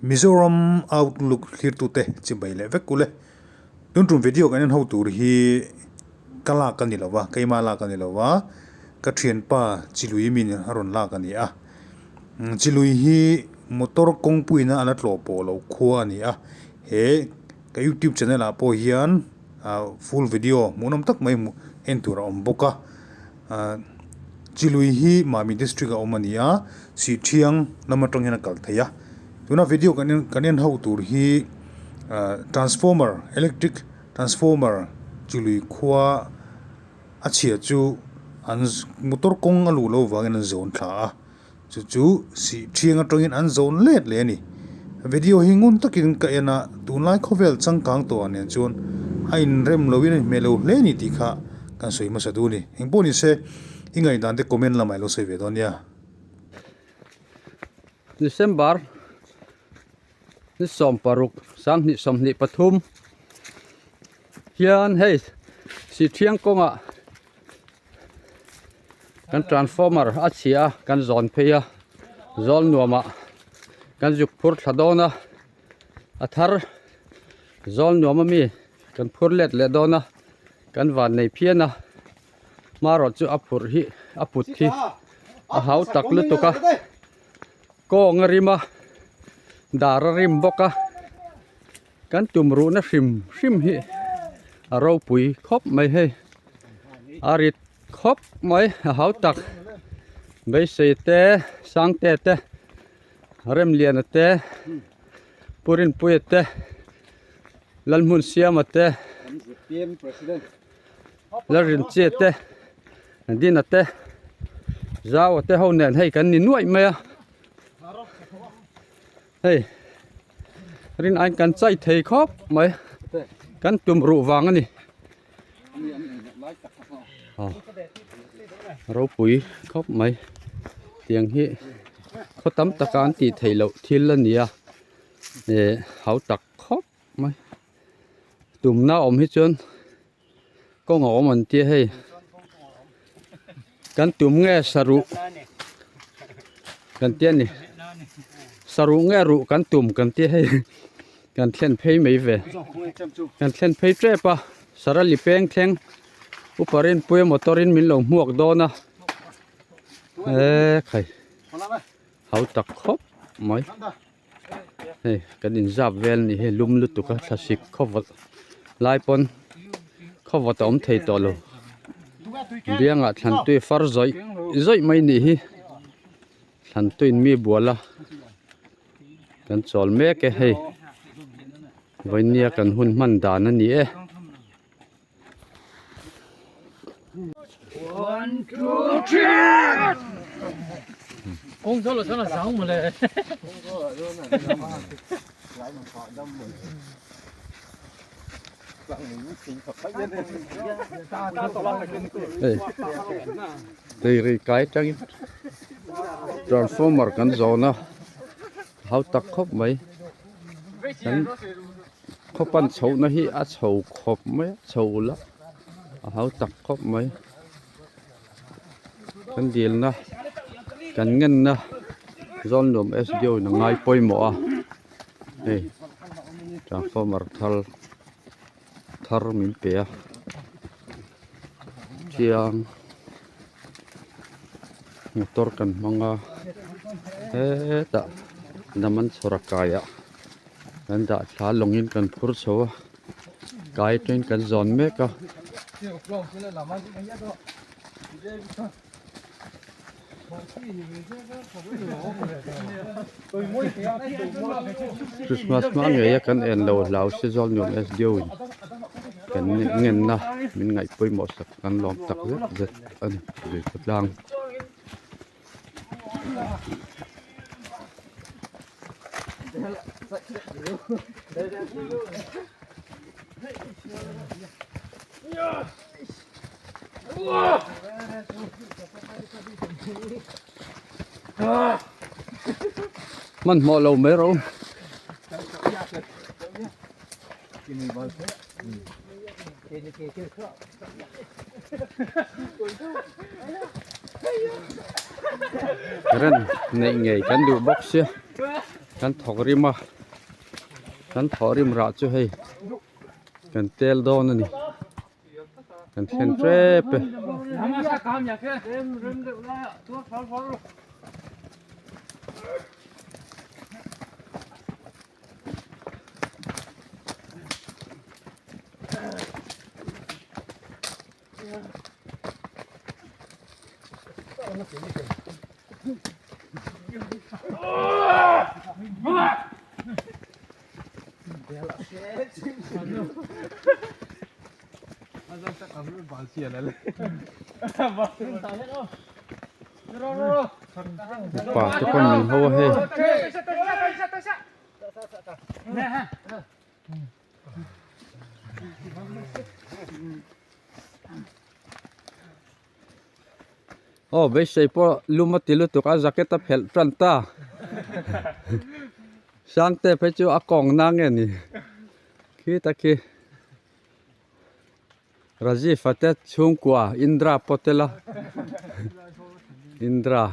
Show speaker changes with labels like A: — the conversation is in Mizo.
A: Mizoram Outlook thlirtute chibai leh vek ule. Tun tum video kan en ho tur hi ka lak a ni lo va, keimah lak a ni lo va, ka thianpa Chilui min a rawn lak a ni a. Chilui hi motor kawngpuiin a la tlawh pawh loh khua a ni a, he ka youtube channel ah pawh hian full video hmuhnawm tak mai hmuh en tur a awm bawk a. Chilui hi Mami district a awm a ni a, Sihthiang lam atang hian a kal thei a. Tuna video kan en kan en ho tur hi transformer electric transformer Chilui khua a chhia chu an motor kawng a luh loh vangin an zawn thla a. Chu chu sih thiang atangin an zawn let leh a ni. Video hi ngun takin ka en a, tunlai khawvel changkang tawhah nen chuan a inrem loin a inhmeh lo hle a ni tih kha kan sawi hmasa duh a ni. Engpawh ni se, i ngaihdan te comment lamah i lo sawi ve dawn nia.
B: December ni 16 2023 hian hei Sihṭhiang kawngah Kan transformer a chhia a kan zawn phei a zawl nuamah kan zuk phur thla dawn a a thar zawl nuam ami kan phur let leh dawn a kan van nei phian a hmarawh chu a phurh hi a put hi a hau tak lutuk a kawng a rim a dar a rim bawk a kan tum ruhna hrim hrim hi a ropui khawp mai hei a rit khawp mai a hau tak beisei te sangte te remliana te purinpuia te lalhmunsiama te lalrinchia te dina te zaua te ho nen hei kan ni nuaih mai a hei rin aiin kan chai thei khawp mai kan tum ruh vang a ni ropui khawp mai tiang hi khaw tam taka an tih theih loh thil a ni a eh hau tak khawp mai tumna awm hi chuan kawng a awm an tia hei kan tum nge saruh kan tia ni saruh nge ruh kan tum kan tia hei kan thlen phei mai ve kan thlen phei tep a sarali peng thleng upa rinpuia motor in min lo hmuak dawn a ekhai hau tak khawp mai. Hei kan inzap vel a ni hi lum lutuk a thlasik khawvawt lai pawn khawvawt a awm thei tawh lo biangah thlan tui far zawih zawih mai nih hi thlan tuiin mi bual a kan chawl mek e hei vawinia kan hun hman dan a ni e. Tui ri kai atangin transformer kan zawn a hau tak khawp mai kan Khaw pan chhohna hi a chho khawp mai a chho la a hau tak khawp mai kan dilna kan ngenna zawn nuam S_D_O in a ngai pawimawh a hei transformer thar thar min pe a chiang motor kan hmang a hetah daman chhawr a kai ah. Kan dah thla lawngin kan phur chho a kai atangin kan zawn mek a. Christmas hma ngei a kan en lo hlau si zawl nuam SDO in kan ngenna min ngaih pawimawh sak kan lawm tak zet zet a ni lui khawtlang. Hmanhmawh lo mai rawh u. Ren neih ngei kan duh bawk sia. Kan thawk rim a, kan thawh rim rah chu hei kan tel dawn a ni. Kan thlen tep e. Upa te pawn min ho a hei. Aw beisei pawh lum a ti lutuk a jacket a phelh tan ta Sangte phei chu a kawng na nge ni khi ta khi Rajiv a te chhungkua Indra pawh tel a Indra.